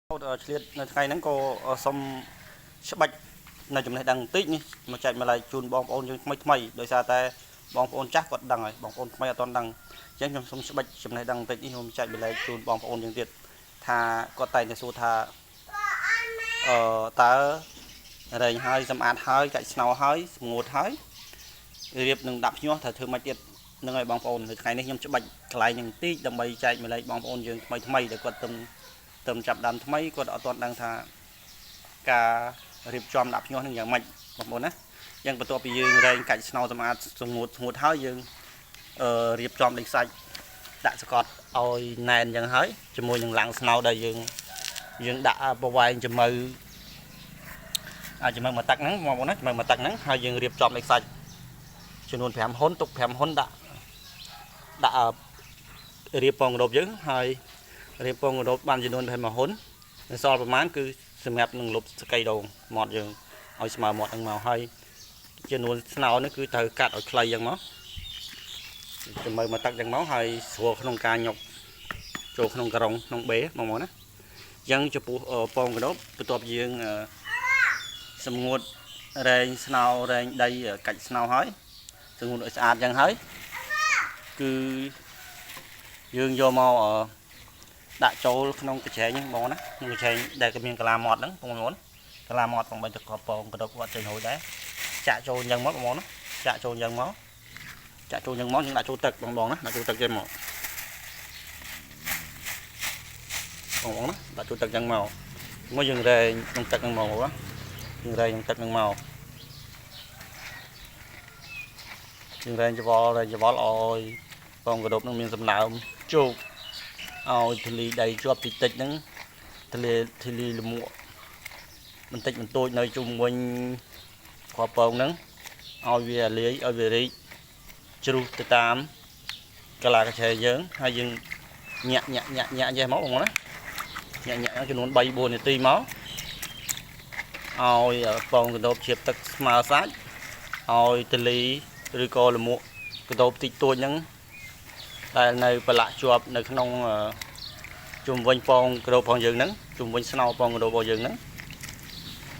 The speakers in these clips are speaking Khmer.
ឆ្លៀតនៅថ្ងៃហ្នឹងក៏សូមច្បាច់នៅចំណេះដឹងបន្តិចនេះមកចែកម្លែកជូនបងប្អូនយើងថ្មីថ្មីដោយសារតែបងប្អូនចាស់គាត់ដឹងហើយបងប្អូនថ្មីអត់ទាន់ដឹងអញ្ចឹងខ្ញុំសូមច្បាច់ចំណេះដឹងបន្តិចនេះខ្ញុំចែកម្លែកជូនបងប្អូនយើងទៀតថាគាត់តែងតែសួរថាអឺតើរែងហើយសម្អាតហើយកាច់ស្នោហើយស្ងួតហើយរៀបនឹងដាក់ភ្ញាស់ត្រូវធ្វើម៉េចទៀតនឹងឲ្យបងប្អូននៅថ្ងៃនេះខ្ញុំច្បាច់កន្លែងនឹងបន្តិចដើម្បីចែកម្លែកបងប្អូនយើងថ្មីថ្មីដែលគាត់ទៅចាប់ដើមថ្មីគាត់អត់ទាន់ដឹងថាការរៀបចំដាក់ភ្ញាស់នឹងយ៉ាងម៉េចបងប្អូនណាយ៉ាងបន្ទាប់ពីយើងរែងកាច់ស្នោសម្អាតស្ងួតស្ងួតហើយយើងអឺរៀបចំដីខ្សាច់ដាក់សកត់ឲ្យណែនយ៉ាងហើយជាមួយនឹងឡាំងស្នោដែលយើងយើងដាក់ប្រវែងចំៅអាចចំៅមួយទឹកហ្នឹងបងប្អូនណាចំៅមួយទឹកហ្នឹងហើយយើងរៀបចំដីខ្សាច់ចំនួន5ហ៊ុនទុក5ហ៊ុនដាក់ដាក់រៀបពងរោបយើងហើយរៀបពងរោបបានចំនួន5ហ៊ុននៅសល់ប្រហែលគឺសម្រាប់នឹងលុបស្កៃដងមាត់យើងឲ្យស្មើមាត់ហ្នឹងមកហើយចំនួនស្នោនេះគឺត្រូវកាត់ឲ្យខ្លីយ៉ាងមកចំៅមួយទឹកយ៉ាងមកហើយស្រួលក្នុងការញុកចូលក្នុងក្រុងក្នុងបេបងប្អូនណាអញ្ចឹងចំពោះពងកណ្ដូបបន្ទាប់យើងសម្ងួតរែងស្នោរែងដីកាច់ស្នោហើយសម្ងួតឲ្យស្អាតយ៉ាងហើយគឺយើងយកមកដាក់ចូលក្នុងកញ្ឆែងហ្នឹងបងណាក្នុងកញ្ឆែងដែលក៏មានកលាមាត់ហ្នឹងបងប្អូនកលាមាត់បងបីតកពងកដុកគាត់ចេញរួចដែរចាក់ចូលអញ្ចឹងមកបងប្អូនណាចាក់ចូលអញ្ចឹងមកចាក់ចូលអញ្ចឹងមកយើងដាក់ចូលទឹកបងបងណាដាក់ចូលទឹកចេញមកបងប្អូនណាដាក់ចូលទឹកអញ្ចឹងមកមកយើងរែងក្នុងទឹកហ្នឹងមកណាយើងរែងក្នុងទឹកហ្នឹងមកយើងរែងច្បល់រែងច្បល់ឲ្យបងកដុបហ្នឹងមានសំណើមជោគឲ្យធលីដីជាប់តិចតិចហ្នឹងធលីធលីលមួកបន្តិចបន្តួចនៅជុំវិញគ្រាប់ពងហ្នឹងឲ្យវាលាយឲ្យវារីកជ្រុះទៅតាមកលាកឆេយើងហើយយើងញាក់ញាក់ញាក់ញាក់ចេះមកបងណាញាក់ញាក់ចំនួន3 4នាទីមកឲ្យពងកណ្ដូបជ្រាបទឹកស្មើសាច់ឲ្យទលីឬក៏លមួកកណ្ដូបតិចតួចហ្នឹងដែលនៅប្រឡាក់ជាប់នៅក្នុងជុំវិញពងកណ្ដូបផងយើងហ្នឹងជុំវិញស្នោពងកណ្ដូបរបស់យើងហ្នឹង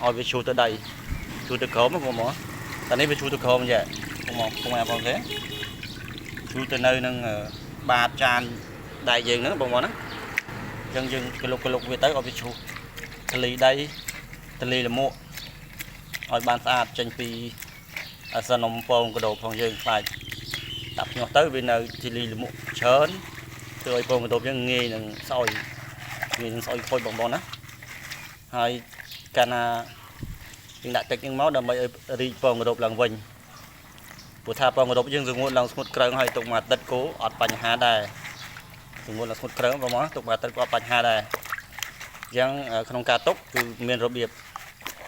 ឲ្យវាជ្រុះទៅដីជ្រុះទៅក្រោមបងប្អូនតែនេះវាជ្រុះទៅក្រោមចេះបងប្អូនបងប្អូនទេជ្រុះទៅនៅនឹងបាតចានដែកយើងហ្នឹងបងប្អូនណាអញ្ចឹងយើងក្លុកក្លុកវាទៅឲ្យវាជ្រុះទលីដីទលីលមួកឲ្យបានស្អាតចេញពីអាសនំពងកណ្ដូបផងយើងខ្លាចដាក់ភ្ញាស់ទៅវានៅទលីលមួកច្រើនធ្វើឲ្យពងកណ្ដូបយើងងាយនឹងស្អុយងាយនឹងស្អុយខូចបងប្អូនណាហើយកាលណាយើងដាក់ទឹកហ្នឹងមកដើម្បីឲ្យរីកពងកណ្ដូបឡើងវិញព្រោះថាពងកណ្ដូបយើងស្ងួតឡើងស្ងួតក្រើងហើយទុកមួយអាទិត្យគោអត់បញ្ហាដែរស្ងួតឡើងស្ងួតក្រើងបងប្អូនទុកមួយអាទិត្យក៏អត់បញ្ហាដែរអញ្ចឹងក្នុងការទុកគឺមានរបៀប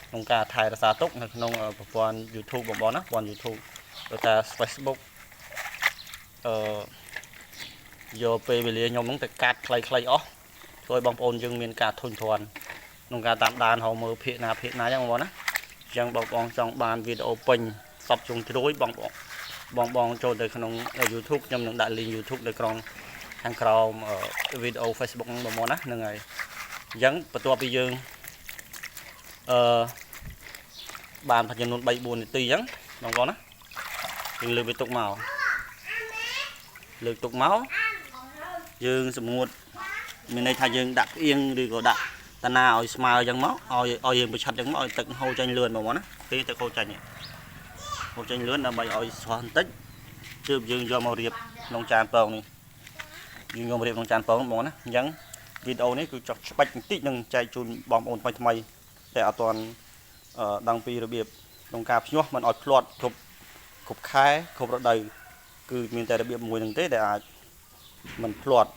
ក្នុងការថែរក្សាទុកនៅក្នុងប្រព័ន្ធ YouTube បងប្អូនណាប្រព័ន្ធ YouTube ឬថា Facebook អឺយកពេលវេលាខ្ញុំហ្នឹងទៅកាត់ខ្លីៗអស់ធ្វើឲ្យបងប្អូនយើងមានការធុញទ្រាន់ក្នុងការតាមដានហៅមើលភាគណាភាគណាអញ្ចឹងបងប្អូនណាអញ្ចឹងបងប្អូនចង់បានវីដេអូពេញសពជុងជ្រោយបងប្អូនបងបងចូលទៅក្នុង YouTube ខ្ញុំនឹងដាក់ link YouTube នៅក្នុងខាងក្រោមវីដេអូ Facebook ហ្នឹងបងប្អូនណាហ្នឹងហើយអញ្ចឹងបន្ទាប់ពីយើងអឺបានចំនួន3 4នាទីអញ្ចឹងបងប្អូនណាយើងលើកវាទុកមកលើកទុកមកយើងសម្ងួតមានន័យថាយើងដាក់ផ្អៀងឬក៏ដាក់តាណាឲ្យស្មើអញ្ចឹងមកឲ្យឲ្យយើងប្រឆិតអញ្ចឹងមកឲ្យទឹកហូរចេញលឿនបងប្អូនណាពេលទឹកហូរចេញហូរចេញលឿនដើម្បីឲ្យស្រស់បន្តិចទើបយើងយកមករៀបក្នុងចានពងនេះយើងយកមករៀបក្នុងចានពងបងប្អូនណាអញ្ចឹងវីដេអូនេះគឺចង់ច្បាច់បន្តិចនឹងចែកជូនបងប្អូនថ្មីថ្មីតែអត់ទាន់ដឹងពីរបៀបក្នុងការភ្ញាស់មិនឲ្យភ្លាត់គ្រប់គ្រប់ខែគ្រប់រដូវគឺមានតែរបៀបមួយនឹងទេដែលអាចមិនភ្លាត់